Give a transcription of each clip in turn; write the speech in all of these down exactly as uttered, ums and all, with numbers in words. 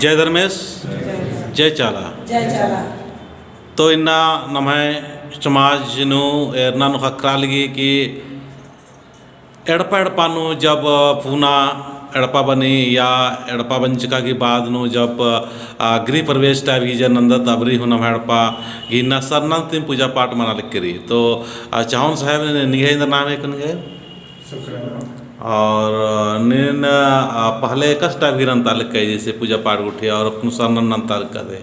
जय धर्मेस, जय चाला। जय चाला। तो इन्ना नम्है समाज नू एरना नू ख़क्खरा लगी कि एड़पा एड़पा नू जब पुना एड़पा बनी या एड़पा बंचका की बाद नू जब, आ, गृह प्रवेश type की जब नंदत अबरी हूँ नम्है एड़पा गे इन्ना सरना तिम पूजा पाठ मना लगी रई। तो, आ, चौहान साहब निंग्है एन्देर नाम है, निंग्है? सुखराम। और, आ, नीन, आ, पहले एकासे type की रअनता लगी, जैसे पूजा पाठ गुट्ठी और अक्कुन सरना नू नंदता लगी?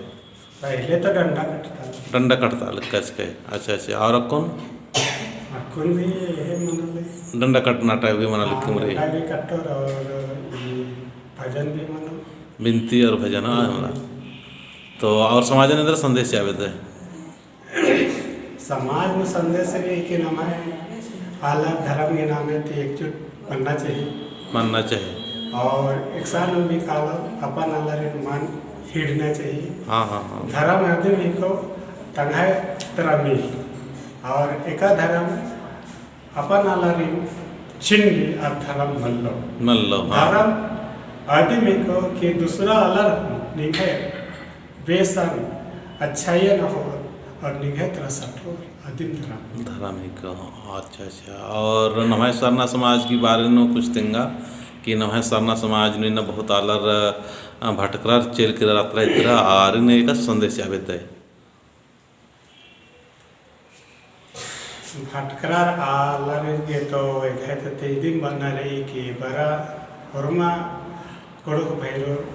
पहले तो डंडा कटता। डंडा कटता लगी, कैसे? अच्छा, अच्छा। और अक्कुन? अक्कुन भी यही मनल है। डंडा कटना type की मना लगी, हाँ, मरी। डंडा भी कट्टोर और ये भजन भी मनो। बिनती और भजन, हाँ, हमारा। तो और समाजन एन्देर संदेश चाबेदय? समाज नू संदेश रई कि नम्है आलर धर्म के नामे ती एकजुट मन्ना चाहिए। मन्ना चाहिए। और एकसन भी कालो अपन आलारिन मन हिड़ना चाहिए। हाँ, हाँ, हाँ। धर्म आदिम हिको तंग्है तरा मल। और एका धर्म अपन आलारिन छिंडी और धर्म मल्लो। मल्लो, हाँ। धर्म आदिम हिको कि दूसरा आलर निंग्है बेसन अच्छाई न हो और निंग्है तरा सठोर आदिम धर्म। धर्म हिको, अच्छा, अच्छा। और नम्है सरना समाज की बारे नू कुछ तेंगा कि नम्है सरना समाज नू इन्ना बहुत आलर, अ, भटकरर चेल किरर अतरा इतरा आरिन एकासे संदेश चाबेदय? भटकरर आलर गे तो एकासे ती इदिम बअना रई कि बरा होरमा कुँड़ुख़ भइरोर,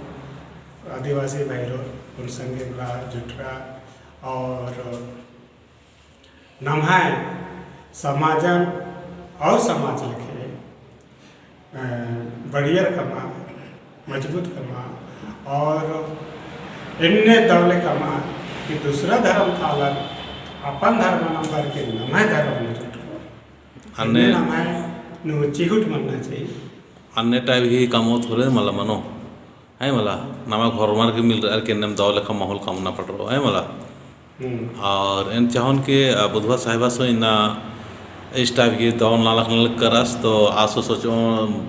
आदिवासी भइरोर, उन संगे मला जुटरा और नम्है समाजन और समाज लेखे अ, बढ़ियर कमा, मजबूत कमा और एन्ने दव ले कमा कि दूसरा धर्म ता आलर अपन धर्म नंबर के नम्है धर्म नू जुटो। अन्ने एन्ने नम्है नू चिहुट मन्ना चाहिए। अन्ने type की कमो थोड़े मला मनो। है मला, नमक होरमर के मिलरअर की एन्नेम दव लेखा माहौल कमना पड़रो, है मला। हम्म। और एन चाहोन कि, अ, बुधवा साहिबा सो इन्ना इस type की दव नलख नलख करस, तो आसो सोचो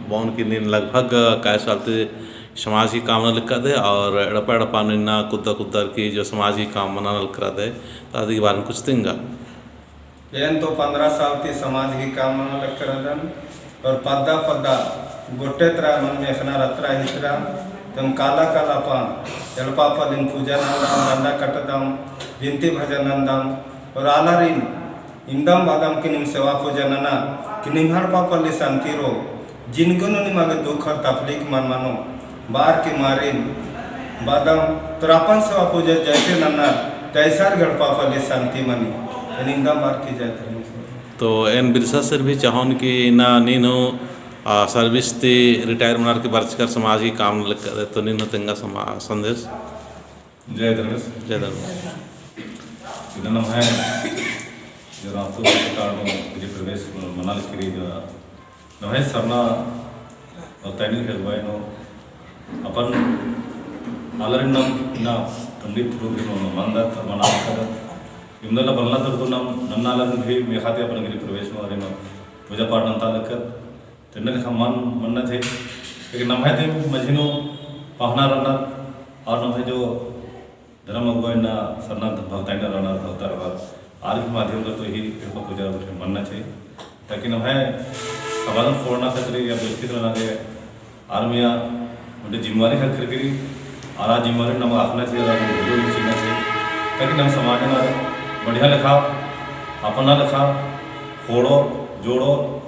बओन कि नीन लगभग, अ, कई साल ती समाज की काम नलख करदे और एड़पा एड़पा नू इन्ना कुद्दा कुद्दा की जो समाज की काम मना नलख करदे, तो अदी के बारे में कुछ तेंगा। एन तो पन्द्रह साल ती समाज की काम नना लक्करदन और पद्दा पद्दा गोट्टे तरा मन मेखना रत्रा हितरा तम काला काला पा एड़पा पलिन पूजा नंदम, डंडा कटदम, बिनती भजन नंदम और आलारिन इमदम बादम कि निम सेवा पूजा नना कि निम्है एड़पा पल्ली शांति रो। जिनगो नू निमा गे दुख और तकलीफ मल मनो, बार की मारिन बादम, तोर अपन सेवा पूजा जैसे नन्ना, तैसार एड़पा पल्ली शांति मनी। एन इमदम बार की जय धर्मेस। तो एन बिरसा सर भी चाहोन कि इन्ना नीन हूँ, आ, service ती retire मनर की बरचकर समाज की काम लग-, तो नीन हूँ तेंगा समा-, संदेश। जय धर्मेस। जय धर्मेस। इन्ना नम्है जो रातू सरकार नू गृह प्रवेश मना लगी रई, जो नम्है सरना भक्ताइन की अगुवाई नू अपन आलारिन नम इन्ना खंडित रूप नू मन्दत और मना लक्कदत। इमदला बलना तरदु नम नन्ना आलारिन भी मेखा ती अपन गृह प्रवेश नू आरिन पूजा पाठ नन्ता लक्कदत। तेन्ने लेखा मन मन्ना चाहिए। लेकिन नम्है ते मझी नू पहना रअनर और नम्है जो धर्म अगुवाइन सरना भक्ताइन रअनर, भक्ता रअनर, आर भी माध्यम ती तो ही एड़पा पूजा गुट्ठी मन्ना चाहिए। ताकि नम्है समाजन खोड़ना खतरी या व्यवस्थित रहना के आर मइय्याँ ओन्टे जिम्मेवारी ख़क्खरकी रई, आर आ जिम्मेवारी नम अख़ना चाहिए, आर value चिन्हना चाहिए। ताकि नम समाजन आर बढ़िया लेखा, अपना लेखा खोड़ो, जोड़ो,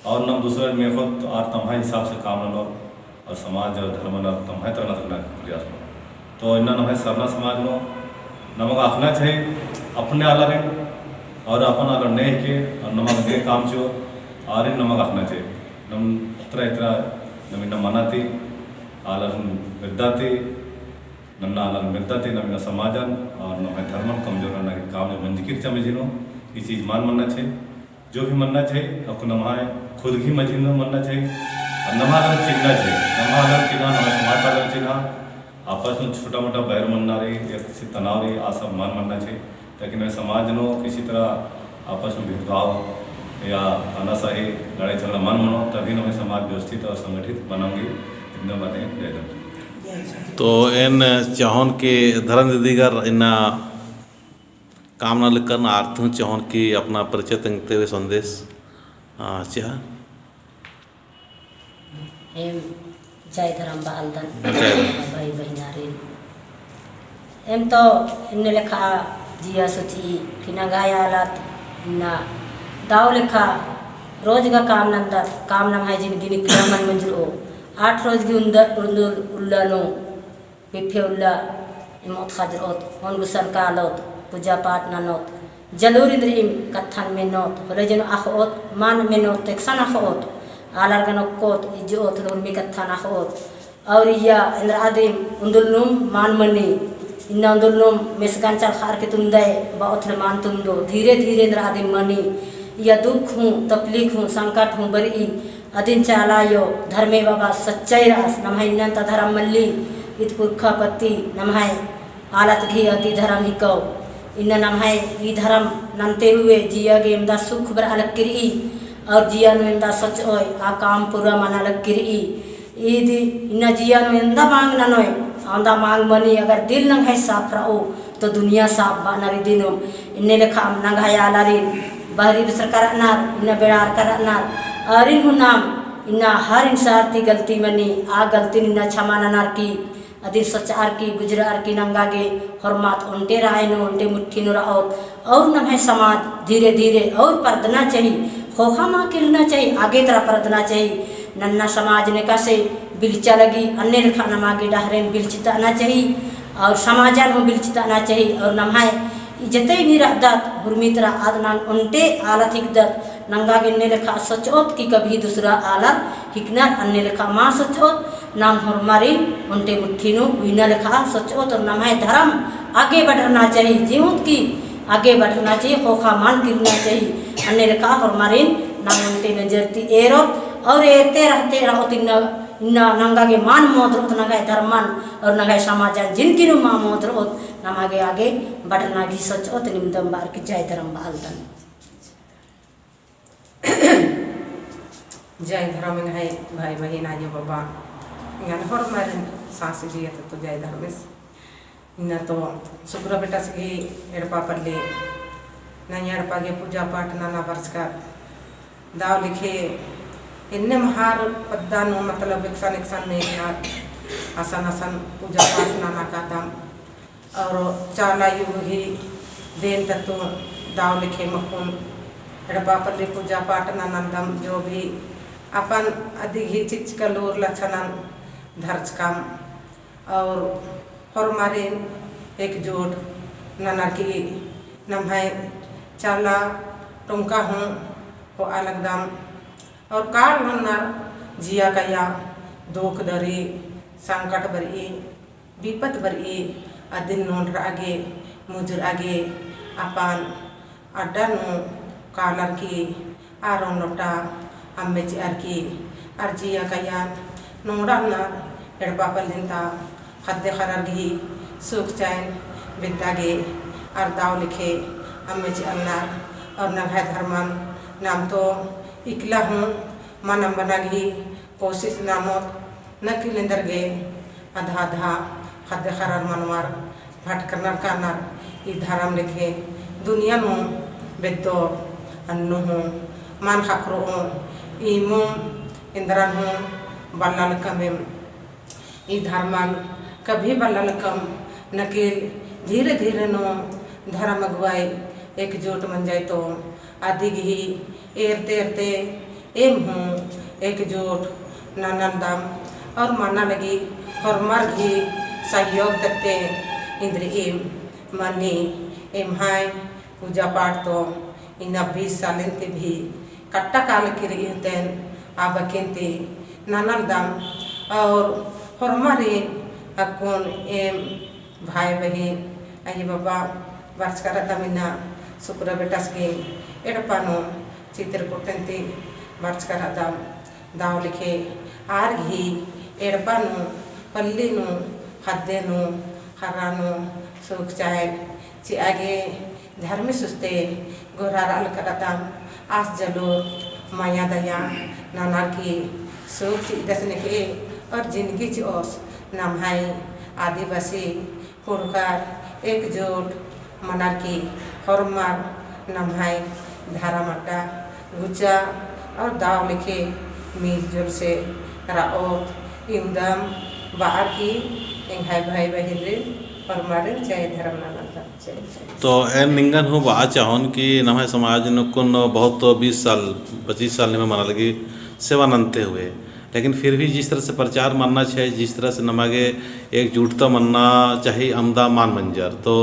और नम दूसरा मेखोत आर तम्है हिसाब से काम ननोर और समाज और धर्मन आर तम्है तरह नखना प्रयास ननोर। तो इन्ना नम्है सरना समाज नू नमक अख़ना चाहिए अपने आलारिन और अपन आलर नेहके और नमक दे काम चिओ आरिन नमक अख़ना चाहिए। नम अतरा इतरा नम इन्ना मना ती आलर बिरदा ती नन्ना आलर बिरदा ती नम इन्ना समाजन और नम्है धर्मन कमजोर नना की काम जो मंजकी रई मझी नू, ई चीज मल मन्ना चाहिए। जो भी मन्ना चाहिए, अक्कु नम्है खुद ही मझी नू मन्ना चाहिए। और नम्है आलर चिन्हना चाहिए। नम्है आलर चिन्हा, नम्है समाज आलर चिन्हा। आपस में छोटा मोटा बैर मन्ना रई, या किसी तनाव रई, आ सब मल मन्ना चाहिए। ताकि नम्है समाज नू किसी तरह आपस में भेदभाव या तानाशाही, लड़ाई झगड़ा मल मनो, तभी नम्है समाज व्यवस्थित और संगठित बनाओगी। इतना बातें, जय धर्म। तो एन चाहोन कि धरम दीदीगर इन्ना काम नना लगनर, आर तुम चाहोन कि अपना परिचय तेंगते हुए संदेश, आ, चिआ। एम जय धरम बआलदन। जय धरम। भाई बहिनारिन। एम तो एन्ने लेखा जिया सोची कि नंग्है आलत इन्ना दव लेखा रोज गा काम नन्दत, काम नम्है जिनगी निकला मल मंजरओ। आठ रोज गही उन्दुल उल्ला नू बिफे उल्ला एमोत, खजरओत, होन गुसन कालोत, पूजा पाठ ननोत, जलूर इन्द्रिइम कत्थन मेनोत, होले जनो अख़ओत, मान मेनोत, एकसन अख़ओत, आलर गने ओक्कोत, इज्जोत, होले उर्मी कत्थन अख़ओत। और इय्या एन्द्रा अदिम उन्दुल नुम मान मनी, इन्ना उन्दुल नुम मेसगन चलख़र की तुन्दय, बओत होले मान तुन्दो, धीरे धीरे एन्द्रा अदिम मनी, इय्या दुख हूँ, तकलीफ हूँ, संकट हूँ, बरई, अदिन चाला अयो धर्मे बाबा सच्चाई रअस, नम्है इन्नन ता धरम मल्ली, ईद पुरखा पत्ती नम्है आलत गही अदी धरम हिकौ। इन्ना नम्है ई धरम नन्ते हुए जिया गे एवंदा सुख बरआ लगी रई, और जिया नू एवंदा सोचओय आ काम पूरा मना लगी रई। ईद इन्ना जिया नू एवंदा मांग ननोय, अवंदा मांग मनी, अगर दिल नंग्है साफ रओ, तो दुनिया साफ बअनर इदिनुम। इन्ने लेखा नंग्है आलारिन बहरी बिसरका रअनर, इन्ना बेड़ारका रअनर, आरिन हूँ नाम इन्ना हर इंसान ती गलती मनी, आ गलतीन इन्ना छमा ननर की, अदिन सोचअर की, गुजरअर की नंगा गे होरमत ओन्टे राय नू, ओन्टे मुट्ठी नू रओत, और नम्है समाज धीरे धीरे और परदना चाही, ख़ोख़ा मा किरना चाही, आगे तरा परदना चाही। नन्ना समाजन एकासे बिल्चा लगी, अन्ने लेखा नमा गे डहरेन बिल्चितअना चाही, और समाजन हूँ बिल्चितअना चाही, और नम्है ई जतई भी रअदत, हुरमी तरा आद नाम ओन्टे आलत हिकदत, नंगा गे अन्ने लेखा सोचओत कि कभी दूसरा आलर हिकनर, अन्ने लेखा मा सोचओत, नाम होरमारिन ओन्टे मुट्ठी नू उइना लेखा सोचओत, और नम्है धरम आगे बढ़ना चाही, जेहुत की आगे बढ़ना चाही, ख़ोख़ा मान किरना चाही, अन्ने लेखा होरमारिन नाम ओन्टे नजर ती एरोत, और एरते रहते रओत इन्ना, इन्ना नंगा गे मान मोदरोत नंग्है धर्मन, और नंग्है समाजन जिनकी नू मा मोदरोत, नमा गे आगे बढ़ना गही सोचओत, निमदम बार की जय धर्म बआलदन। जय धर्म एंग्है भाई बहिन आयो बाबा, एंगन होरमारिन साँस जिया तो जय धर्मेस। इन्ना तो सुकरा बेटस गही एड़पा पल्ली, नई एड़पा गे पूजा पाठ नना बरचका दव लेखे एन्ने महार पद्दा नू मतलब एकसन एकसन में असन असन पूजा पाठ नना कादम। और चाला अयो गही देन तत्तु दव लेखे मकुन एड़पा पल्ली पूजा पाठ ननदम जो भी अपन अदी गही चिच्चका लूर लछनन धरचकम और होरमारिन एकजुट ननर की नम्है चाला टोंका हूँ होआ लगदम। और काल नन्नर जिया कया दुख दरी संकट बरई बिपत बरई अदिन नोड़रआ गे मुजुरआ गे अपन अड्डा नू कालर की आरोन लोटा अम्मे चिअर की अर्जिया कयान नोड़नर एड़पा पल्लिन ता ख़द्द ख़र्रर गही सुख चैन बेद्दा गे अर दव लेखे अम्मे चिअलनर। और नंग्है धर्मन नाम तो इकला हूँ मना बना गही कोशिश ननोत नकिल एन्देरगे अधा अधा ख़द्द ख़र्रर मनवर भटकरनर कानर। ई धरम लेखे दुनिया नू बेद्दो अन्नु हूँ मल ख़क्खरओ। ईमुम एन्देरन हूँ बल्ला लक्कम एम ई धर्मन कभी बल्ला लक्कम नकिल धीरे धीरे नू धर्म अगुवाई एकजुट मंजय तो अदी गही एरते एरते एम हूँ एकजुट ननलदम और मना लगी होरमर गही सहयोग तत्ते इन्द्रिइम मनी एम्है पूजा पाठ तो इन्ना बीस सालिन ती भी कट्टा काल किरी इहतेन आबकिन ती ननलदम और होरमारिन अक्कुन एम भाई बहिन, अई बबा बरचका रअदम इन्ना सुकरा बेटस गही एड़पा नू चित्रकूटन ती बरचका रअदम। दव लेखे आर गही एड़पा नू, पल्ली नू, ख़द्द नू, ख़र्रा नू सुख चैन चिआ गे धर्मेस ओस्ते गोहरारआ लक्कम रअदम। आस जलूर मया दया ननर की सुख चिअदस नेके और जिनगी चिओस नम्है आदिवासी कुँड़ुख़र एकजुट मनर की होरमर नम्है धरम अड्डा गुचा और दव लेखे मिलजुल से रओत इवंदम बअर की एंग्है भाई बहिन रे होरमर रे जय धरम ननालदम। जय जय। तो एन निंगन हूँ बआ चाहोन कि नम्है समाज नू कुन बहुत बीस साल, पच्चीस साल निम्है मना लगी सेवा नन्ते हुए, लेकिन फिर भी जिस तरह से प्रचार मन्ना चाहिए, जिस तरह से नमा गे एकजुटता मन्ना चाहिए, अमदा मान मंजर। तो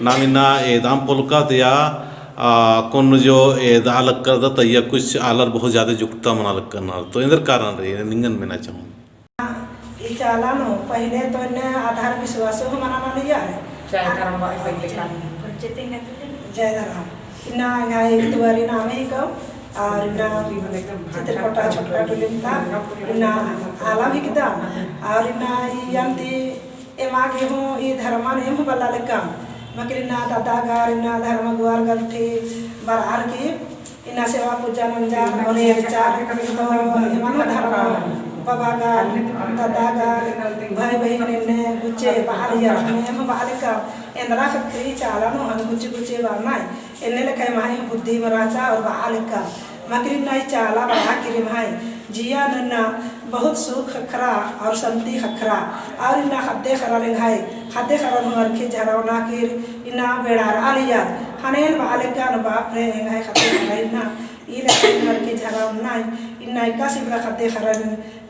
नाम इन्ना एदाम पोलकत या, आ, कुन जो एदा लगदत या कुछ आलर बहुत ज्यादा जुगता मना लगनर, तो एन्देर कारण रई, निंगन मेना चाहूँ। ई चाला नू पहिले तो एन्ने आधार विश्वासो हूँ मना नना लगिया। जय धरम बआ पहिले का। जय धरम। इन्ना एंग्है इतवारी नामे हिकदम, और इन्ना चित्रकोटा छोटका टोली ता, इन्ना आलम हिकदम, और इन्ना ई अन्ती एमा गे हूँ ई धर्मन एम हूँ बल्ला लक्कम। मकिर इन्ना दादा गर, इन्ना धर्म गुआर गलठी बरअर की, इन्ना सेवा पूजा नंजा, और ये विचार तो एमन धर्म बाबा गर, दादा गर, भाई बहिन एन्ने गुच्चे बआ लगिया, एम हूँ बआ लक्कम। एन्दरा ख़क्खरी चाला नू हन गुच्चे गुच्चे बअनर, एन्ने लेखा एम्है बुद्धि मल रहचा और बआ लक्कम। मकिर इन्ना ई चाला बरआ किरी एम्है जिया नू इन्ना बहुत सुख ख़क्खरा और संति ख़क्खरा। और इन्ना ख़द्दे ख़र्रर एंग्है, ख़द्दे ख़र्रर हूँ अरखी झरा ओना किर इन्ना बेड़ा रआ लगियर। ख़ने एन बआ लक्कन बाप रे एंग्है ख़द्दे ख़र्रर इन्ना ई लेखा इन्ना अरखी झरा ओननर, इन्ना एकासे बरआ ख़द्दे ख़र्रर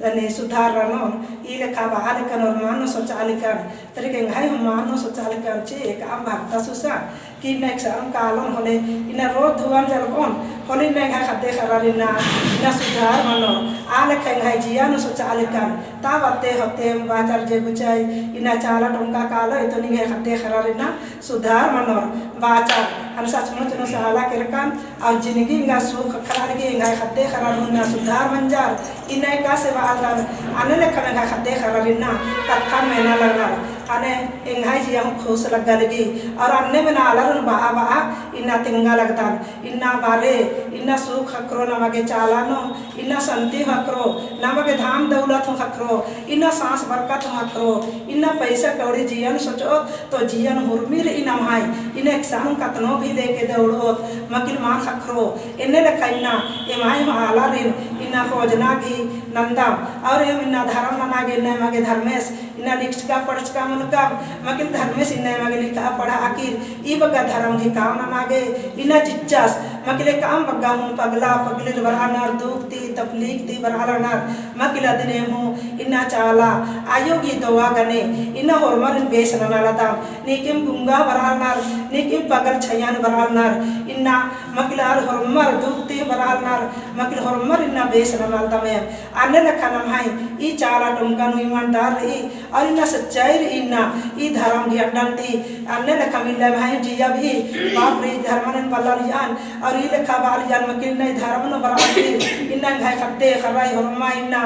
एन्ने सुधार रअनर, ई लेखा बआ लक्कन और मान नू सोचआ लक्कन। तरिक एंग्है हूँ मान नू सोचआ लक्कन चे एकअम भगता सुसा कि इन्ना एकसन कालोन होले, इन्ना रोज धुवन जलबोन होले, इन्ना एंग्है ख़द्दे ख़र्रर इन्ना, इन्ना सुधार मनो। आ लेखा एंग्है जिया नू सोचआ लक्कन। ता बाते होते बाचर जे गुचाई, इन्ना चाला टोंका कालो, इतो निंग्है ख़द्दे ख़र्रर इन्ना सुधार मनोर बाचर। हन सचमुच नू साला केरकन, और जिनगी एंगा सुख ख़क्खरा लगी, एंग्है ख़द्दे ख़र्रर हूँ इन्ना सुधार मंजर। इन्ना एकासे बआलदन, अन्ने लेखा एंग्है ख़द्दे ख़र्रर इन्ना कत्थन मेना लगनर। अन्ने एंग्है जिया हूँ खुस लग्गा लगी। और अन्ने मेना आलर हूँ बआ बआ इन्ना तिंगा लगदन। इन्ना बारे, इन्ना सुख ख़क्खरो नमा गे चाला नू, इन्ना संति हूँ ख़क्खरो, नमा गे धान दौलत हूँ ख़क्खरो, इन्ना सांस बरकत हूँ ख़क्खरो, इन्ना पैसा कौड़ी जिया नू सोचोत, तो जिया नू हुरमी रई नम्है, इन्ना एकसन कतनो भी लेके दौड़ोत, मकिर मान ख़क्खरो। एन्ने लेखा इन्ना एम्है हूँ आलारिन इन्ना खोजना गही नन्दम, और एम इन्ना धरम नना गे इन्ना एमा गे धर्मेस इन्ना लिखचका पढ़चका मनकम, मकिर धर्मेस इन्ना एमा गे लिखा पढ़ा आकिर, ई बग्गे धरम गही काम नना गे इन्ना चिच्चस, मकिर एकअम बग्गे हूँ पगला पगलिर बरआलनर, दुख ती तकलीफ ती बरआलनर, मकिर अदिन एम हूँ इन्ना चाला आयो गही दुआ गने इन्ना होरमरिन बेस ननालदम। नीकिम गुंगा बरआलनर, नीकिम पगल छयन बरआलनर, इन्ना मकिल आर होरमर दुख ती बरआलनर, मकिल होरमर इन्ना बेस ननालदम एम। अन्ने लेखा नम्है ई चाला टोंका नू ईमानदार रई, और इन्ना सच्चाई रई, इन्ना ई धरम गही अड्डन ती अन्ने लेखा मिल्ला एम्है जिया भी बाप रे धर्मन बल्ला लियान, और ई लेखा बआ लियान मकिल इन्ना ई धर्म नू बरआ ती इन्ना एंग्है ख़द्दे ख़र्रा होरमा इन्ना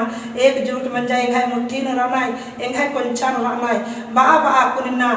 एकजुट मंजा एंग्है मुट्ठी नू रअनर, एंग्है कोंछा नू रअनर, बआ बआ कुन इन्ना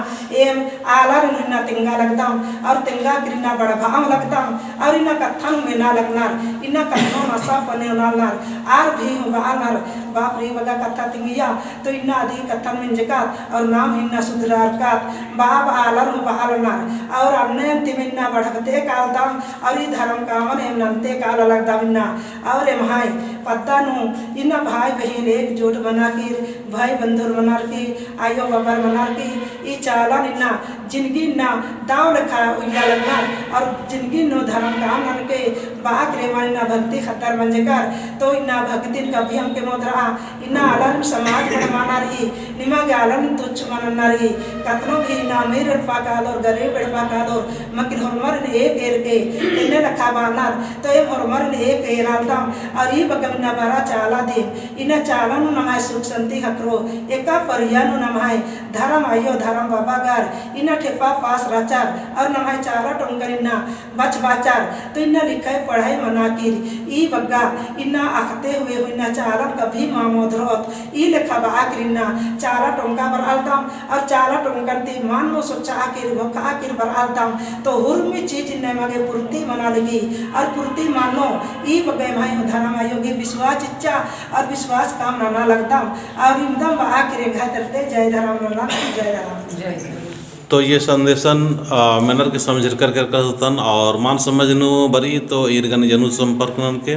एम आलारिन इन्ना तिंगा लगदम, और तिंगा किर इन्ना बढ़बआ लगदम, और इन्ना कत्थन मेना लगनर, इन्ना कत्थन नसा पने ओनालनर, आर भी हूँ बआलनर, बाप रे बग्गे कत्था तिंगिया, तो इन्ना अदी कत्थन मेंजकत, और नाम इन्ना सुधरारकत, बआ बआ आलर हूँ बआलनर, और अन्ने अन्तिम इन्ना बढ़बते कालदम, और ई धरम कामन एम नन्ते काला लगदम इन्ना, और एम्है पद्दा नू इन्ना भाई बहिन एकजुट मना किर, भाई बंधुर मनर की, आयो बाबर मनर की, ई चालन इन्ना जिनगी इन्ना दव लेखा उइया लगनर, और जिनगी नू धरम काम ननके बआ किर एमन इन्ना भक्ति ख़द्दर मंजकर, तो इन्ना भक्तिन कभी हमके मोधरा, इन्ना आलर समाज मल मानर ई, निमा गे आलर तुच्छ मननर ई, कतनो भी इन्ना अमीर एड़पा कालोर, गरीब एड़पा कालोर, मकिल होरमर एक एरके, एन्ने लेखा बानर, तो एम होरमर एक एरालदम, और ई बग्गे इन्ना बरआ चाला दिम, इन्ना चाला नू नम्है सुख संति ख़क्खरो, एका परिया नू नम्है धरम आयो धरम बाबा गर इन्ना ठेपा पास रहचर, और नम्है चाला टोंकर इन्ना बछबाचर, तो इन्ना लिखै पढ़ाई मना किर, ई बग्गे इन्ना अख़ते हुए हूँ इन्ना चाला कभी मा मोधरोत, ई लेखा बआ किर इन्ना चाला टोंका बरआलदम, और चाला टोंकन ती मान नू सोचा किर, भोका किर बरआलदम, तो हुरमी चीज इन्ना एमा गे पूर्ति मना लगी, और पूर्ति मनो, ई बग्गे एम्है धरम आयो गे विश्वास चिच्चा, और विश्वास काम नना लगदम, और इमदम बआ किर एंग्है तरती जय धरम नना, जय धरम। जय धरम। तो ये संदेशन, अ, मेनर के समझरकर केरकन और मान समझ नू बरई तो ईर गने जनू संपर्क ननके।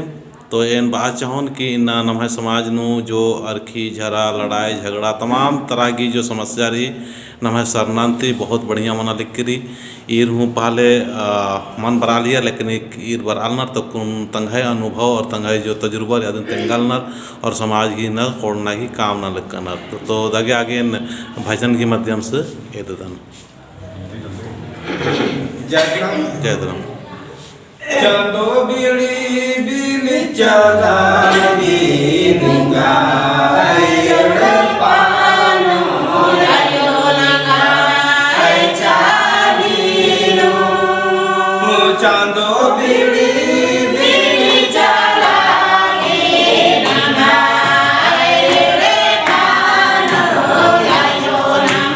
तो एन बआ चाहोन कि इन्ना नम्है समाज नू जो अरखी, झरा, लड़ाई, झगड़ा, तमाम तरह की जो समस्या रई, नम्है सरनन ती बहुत बढ़िया मना लगी रई। ईर हूँ पहले, अ, मल बरआलियर, लेकिन ईर बरआलनर तो कुन तंग्है अनुभव और तंग्है जो तजुर्बा रई अदिन तेंगालनर और समाज गही नर ख़ोंड़ना गही काम नना लगनर। तो, तो दगे आगे एन भजन गही माध्यम से एददन। जय धरम। जय धरम। चांदो बीड़ी बीड़ी चाला बीनुगा, एड़पा नू आयो नंगा, चाली नू। चांदो बीड़ी बीड़ी चाला बीनुगा, एड़पा नू आयो नंगा।